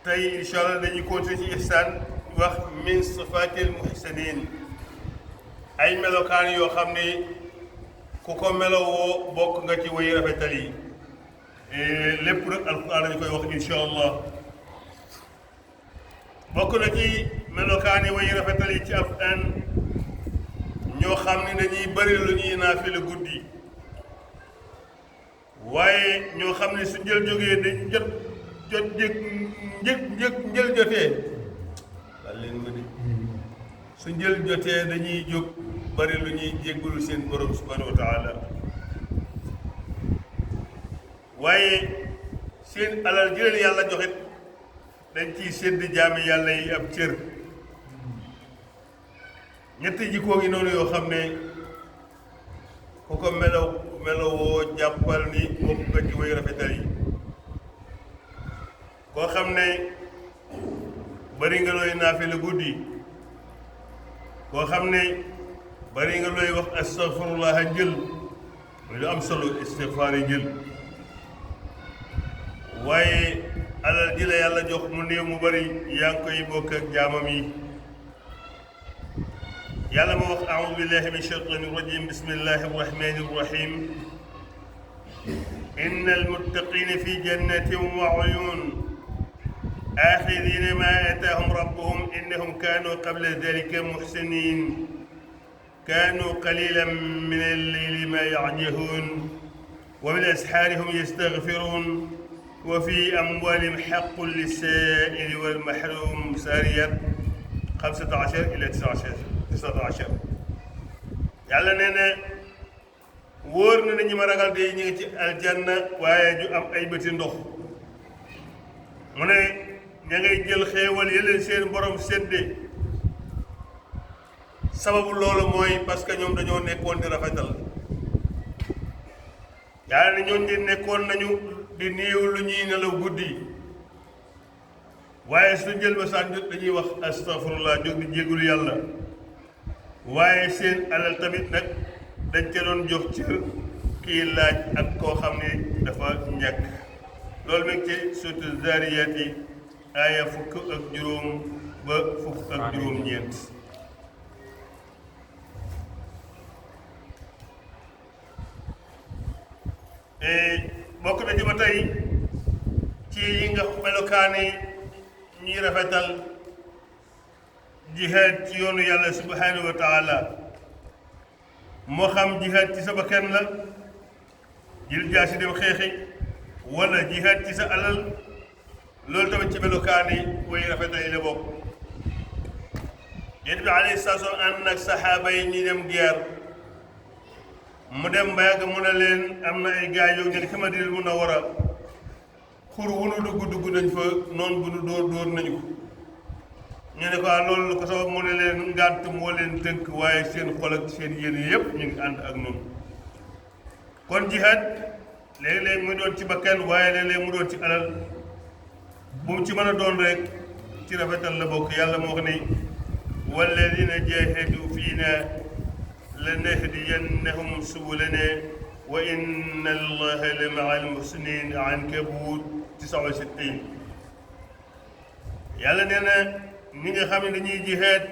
tey incha allah dañuy continuer ci ihsaan wax min sifatil muhsinin ay melokaan yoo xam ni ku ko melowoo bokk nga ci way rafetal yi lépp rek alquran dañu koy wax incha allah bokk na ci melokaan yi way rafetal yi ci alquran ñoo xam ni dañuy bëri lu ñuy naafila guddi waaye ñoo xam ne su njël jógee dañ jot njël jotee daal leen ma di su njël jotee dañuy jóg bari lu ñuy jéggalu seen borom subhanahu wa taala waaye seen alal ji leen yàlla joxit dañ ciy sédd jaami yàlla yi ab cër ñetti jikkoo ngi noonu yoo xam ne ku ko melowoo jàppal ni bokk nga ci way rafetal yi koo xam ne bari nga looy naafila guddi koo xam ne bari nga looy wax astaghfirullah njël muy lu am solo istighfaar yi njël waaye alal ji la yàlla jox mu néew mu bari yaa ngi koy bokk ak jaamam yi yàlla ma wax a'uudu billahi min shaytaani rajim bismillahi rahmani rahim inna almuttaqina fi jannatin wa uyun آخذين ما آتاهم ربهم إنهم كانوا قبل ذلك محسنين كانوا قليلا من الليل ما يعجهون وبالأسحار هم يستغفرون وفي أموالهم حق للسائل والمحروم سارية 15 إلى 19 yàlla nee na wóor na ñu ma ragal de ñu ngi ci aljanna waaye ju am ay bëti ndox mu ne ña ngay jël xéewal yeleen seen borom sédde sababu loolu mooy parce que ñoom dañoo nekkoon di rafetal yàlla ne ñoon di nekkoon nañu di néew lu ñuy nelaw guddi waaye su jël ba saan jot dañuy wax astafurlah jóg di jégalu yàlla waaye seen alal tamit nag dañ ca doon jox cër kii laaj ak koo xam ne dafa ñàkk loolu mi ngi ci surtout Zaariyaat yi aaya fukk ak juróom ba fukk ak juróom-ñeent bokk na ci ba tey ci yi nga melokaani ñuy rafetal jihaad ci yoonu yàlla subhanahu wa taala moo xam jihaad ci sa bakkan la jël jaasi dem xeexi wala jihaad ci sa alal loolu tamit ci melokaani way rafetal yi la bokk yonent bi alayhi salaatu wa salaam ànd nag saxaaba yi ñuy dem guerre mu dem ba yàgg mu ne leen am na ay gaay yoo ne ci Madina Munawwara xur wu nu dugg nañ fa noonu bu nu dóor nañu ko ñu ne ko loolu lu ko sabab mu ne leen ngànt moo leen tënk waaye seen xol ak seen yéene yépp ñu ngi ànd ak noonu kon jihaad léeg-léeg mu doon ci bakkan waaye léeg-léeg mu doon ci alal bu mu ci mën a doon rek ci rafetal la bokk yàlla moo wax ni walladina jahadu fiina lanahdiyannahum subulana wa inna allaha la maa almuhsinin Ankabut 69 yàlla nee na ñi nga xam ne dañuy jihaad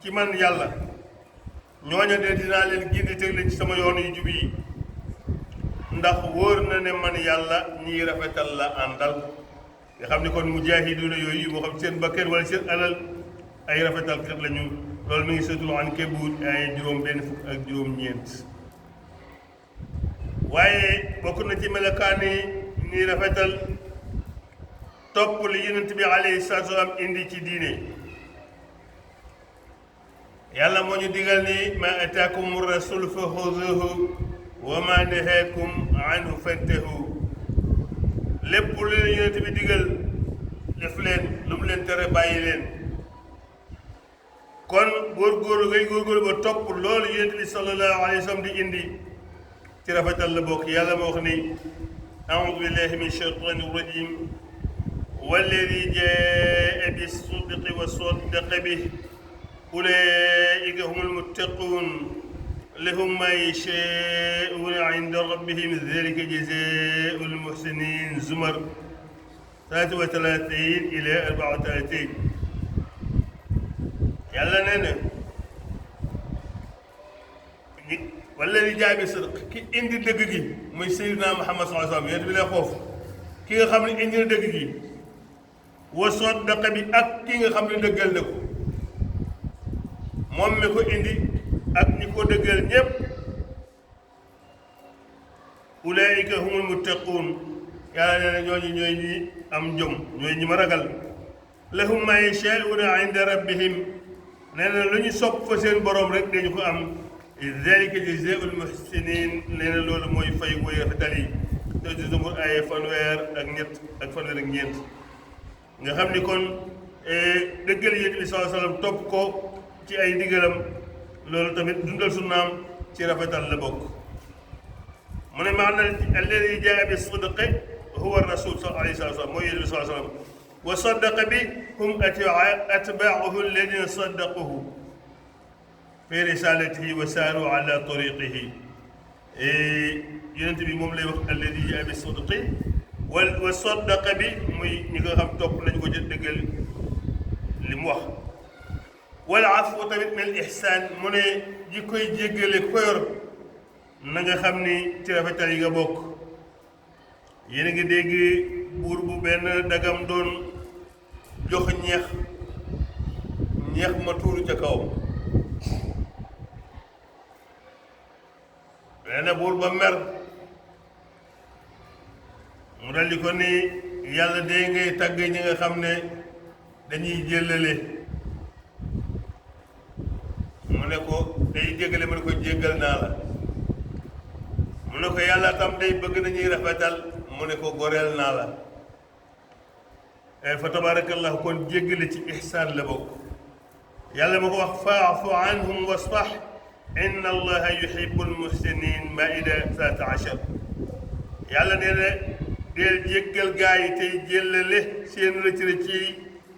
ci man yàlla ñooñu de dinaa leen gindi teg leen ci sama yoon yu jub yi ndax wóor na ne man yàlla ñiy rafetal la àndal nga xam ne kon mujaahiduuna yooyu moo xam seen bakkan wala seen alal ay rafetalkat lañu loolu mi ngi suratul Ankabut ay juróom benn fukk ak juróom-ñeent waaye bokk na ci melokaani ñiy rafetal topp li yonent bi alayhi salaatu wa salaam indi ci diine yàlla moo ñu digal ni ma ataakum rasul fa xuzuhu wa ma nahaakum anhu fantahu lépp lu leen yonent bi digal def leen lu mu leen tere bàyyi leen kon góorgóorlu ngay góorgóorlu ba topp loolu yonent bi sallallahu alayhi wa sallam di indi ci rafetal la bokk yàlla moo wax ni a'uudu billahi min shaytaani rajim walladi jaa bis-sidqi wa saddaqa bihi ulaa'ika humul muttaquun lahum maa yashaa'uuna 'inda rabbihim dhalika jazaa'ul muhsiniin Zumar 33 ila 34 yàlla nee na walladi jaa bi sidq ki indi dëgg gi muy Seydina Muhammad sallallahu alayhi wa sallam yéen bi lay foofu ki nga xam ne indi na dëgg gi wa saddaqa bi ak ki nga xam ne dëggal na ko moom mi ko indi ak ñi ko dëggal ñépp ulaayika humul muttaquun yàlla nee na ñooñu ñooy ñi am njom ñooy ñi ma ragal lahum ma yashaa'uuna inda rabbihim nee na lu ñu sopp fa seen borom rek dañu ko am zaalika jazaa'ul muhsiniin nee na loolu mooy fay woy rafetal yi te ci Zumar ay fanweer ak ñett ak fanweer ak ñeent nga xam ni kon dëggal Yonent bi sallallahu alayhi wa sallam topp ko ci ay ndigalam loolu tamit dundal sunnaam ci rafetal la bokk mu ne maana alladi jaa bi sidqi huwa rasul alayhi salaatu wa salaam mooy Yonent bi sallallahu alayhi wa sallam wa saddaqa bi hum atbaahu alladina saddaquhu fi risalatihi wa saaru ala tariqihi Yonent bi moom lay wax alladi jaa bi sidqi wa saddaqa bi muy ñi nga xam topp nañu ko jël dëggal li mu wax wal afwu tamit mel ihsaan mu ne ji koy jéggale ko yor na nga xam ni ci rafetal yi nga bokk yéen a ngi dégg buur bu benn dagam doon jox ñeex ma tuuru ca kawam benn buur ba mer mu daldi ko ni yàlla dee ngay tàgg ñi nga xam ne dañuy jëllale mu ne ko day jéggale mu ne ko jéggal naa la mu ne ko yàlla tam day bëgg nañuy rafetal mu ne ko goreel naa la fa tabarakallahu kon jéggale ci ihsaan la bokk yàlla ma ko wax fa'fu anhum wasfah inna allaha yuhibbul muhsinin maida 13 yàlla nee na deel jéggal gaa yi tey jéllale seen rëcc yi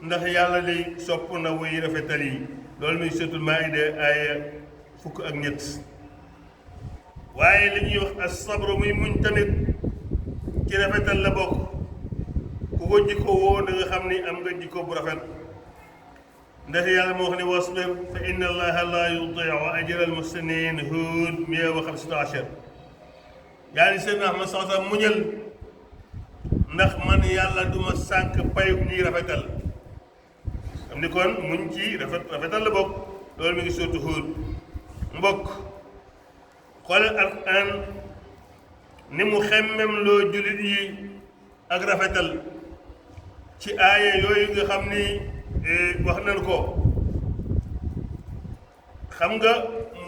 ndax yàlla day sopp na wuy rafetal yi loolu muy suratul maida aaya 17 waaye li ñuy wax as-sabr muy muñ tamit ci rafetal la bokk ku ko jikko woo da nga xam ni am nga jikko bu rafet ndax yàlla moo wax ne wasbir fa inna allaha la yudii'u ajra al-muhsinin Huud 115 yàlla ni seen Ahmad sallallahu alayhi wa sallam muñal ndax man yàlla duma sànk payu ñuy rafetal xam ni kon muñ ci rafetal la bokk loolu mi ngi sotti Huud mbokk xoolal Alxuraan ni mu xemmem loo jullit yi ak rafetal ci aaya yooyu nga xam ni wax nañ ko xam nga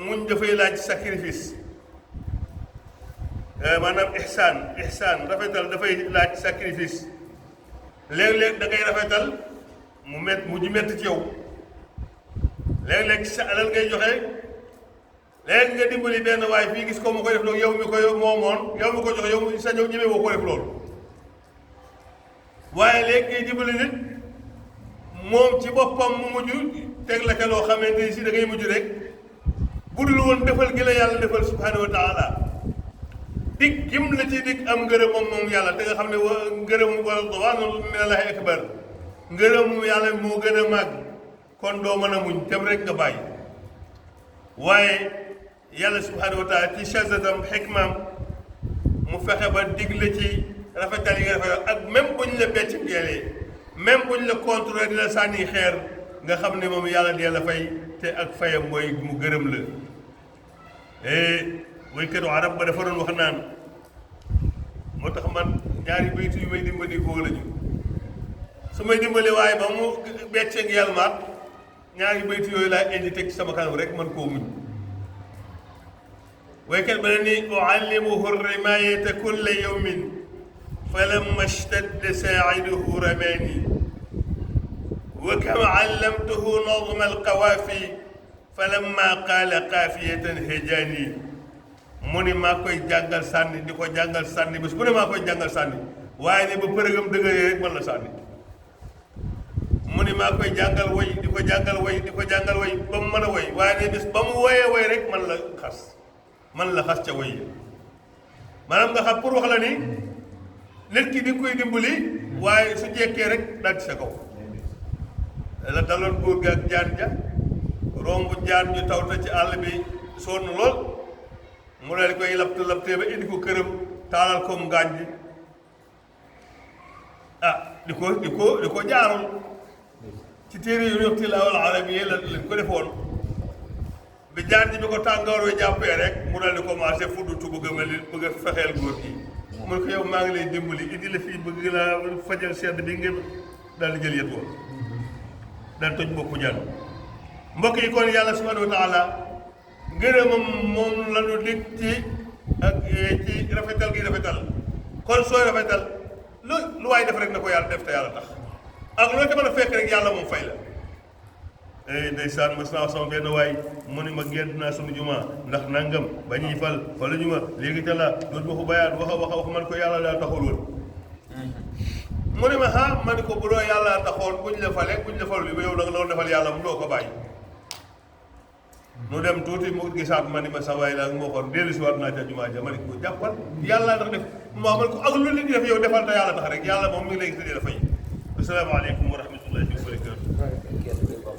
muñ dafay laaj sacrifice maanaam ihsaan rafetal dafay laaj sacrifice léeg-léeg da ngay rafetal mu ji metti ci yow léeg-léeg sa alal ngay joxe léegi nga dimbali benn waaye fii gis ko mu koy def loolu yow mi koy moomoon yow mi ko joxe yow sa ñëw ñemee woo ko def loolu waaye léegi ngay dimbali nit moom ci boppam mu mujj teg la ca loo xamante ni si da ngay mujj rek bu dul woon defal gi la yàlla defal subhanahu wa taala dig gim la ci dig am ngërëm moom yàlla te nga xam ne ngërëm wala ridwaanun minallaahi akbar ngërëm yàlla moo gën a màgg kon doo mën a muñ tem rek nga bàyyi waaye yàlla subhanahu wa taala ci chazatam xikmaam mu fexe ba digle ci rafetal yi nga rafetal ak même buñ la becc geelee même buñ la contrôlé di la sànni xeer nga xam ne moom yàlla dee la fay te ak fayam mooy mu gërëm la woykatu arab ba dafa doon wax naan moo tax man ñaari baytu yu may dimbali koo lañu su may dimbali waaye ba mu becce ngi yàlla maat ñaari baytu yooyu laa indi teg ci sama kanam rek man koo muñ waykat ba ne ni uallimuhu rimayata kulla yawmin falamma ishtadda saa'iduhu ramani wa kama allamtuhu nazma alqawaafi falamma qaala qaafiyatan hajani mu ni maa koy jàngal sànni di ko jàngal sànni bés bu ne maa koy jàngal sànni waaye ne ba përëgam dëgëree rek man la sànni mu ni maa koy jàngal woy di ko jàngal woy di ko jàngal woy ba mu mën a woy waaye ne bés ba mu woyee woy rek man la xas ca woy maanaam nga xam pour wax la ni nit ki di nga koy dimbali waaye su jekkee rek dal ci sa kaw la daloon góor gi ak jaan ja romb jaan ju tawta ci àll bi sonn lool mu daal di koy laptee ba indi ko këram taalal ko mu ngaañ bi di ko jaarul ci téere yu ñuy tilaawal arabiyya lañ ko defoon bi jaan ji bi ko tàngoor wi jàppee rek mu daal di commencé fuddutu bëgg a fexeel góor gi mun ko yow maa ngi lay dimbali indi la fii bëgg laa fajal sedd bi ngeen daal di jël yet woon daal toj boppu jaan mbokk yi kon yàlla subhanahu wa taala ngërëmam moom la ñu dig ci ak ci rafetal gi rafetal kon sooy rafetal lu waay def rek na ko yàlla def te yàlla tax ak loolu te mën a fekk rek yàlla moom fay la ndeysaan mas naa sama benn waay mu ne ma gént naa sunu juma ndax nangam ba ñuy fal wala ñu ma léegi te la doot ma ko bayaat wax man ko yàlla daa taxul woon mu ne ma ma ne ko bu doo yàlla taxoon buñ la fale buñ la falul bi ba yow nag loolu defal yàlla mu doo ko bàyyi nu dem tuuti mu gisaat ma ni ma sa waay la moo xoon dellu si waat naa ca jumaa ja ma ne ko jàppal yàlla tax def ma ne ko ak lu nit ñi def yow defal te yàlla tax rek yàlla moom mi ngi lay gis di la fay asalaamaaleykum wa rahmatullahi wa barakatuh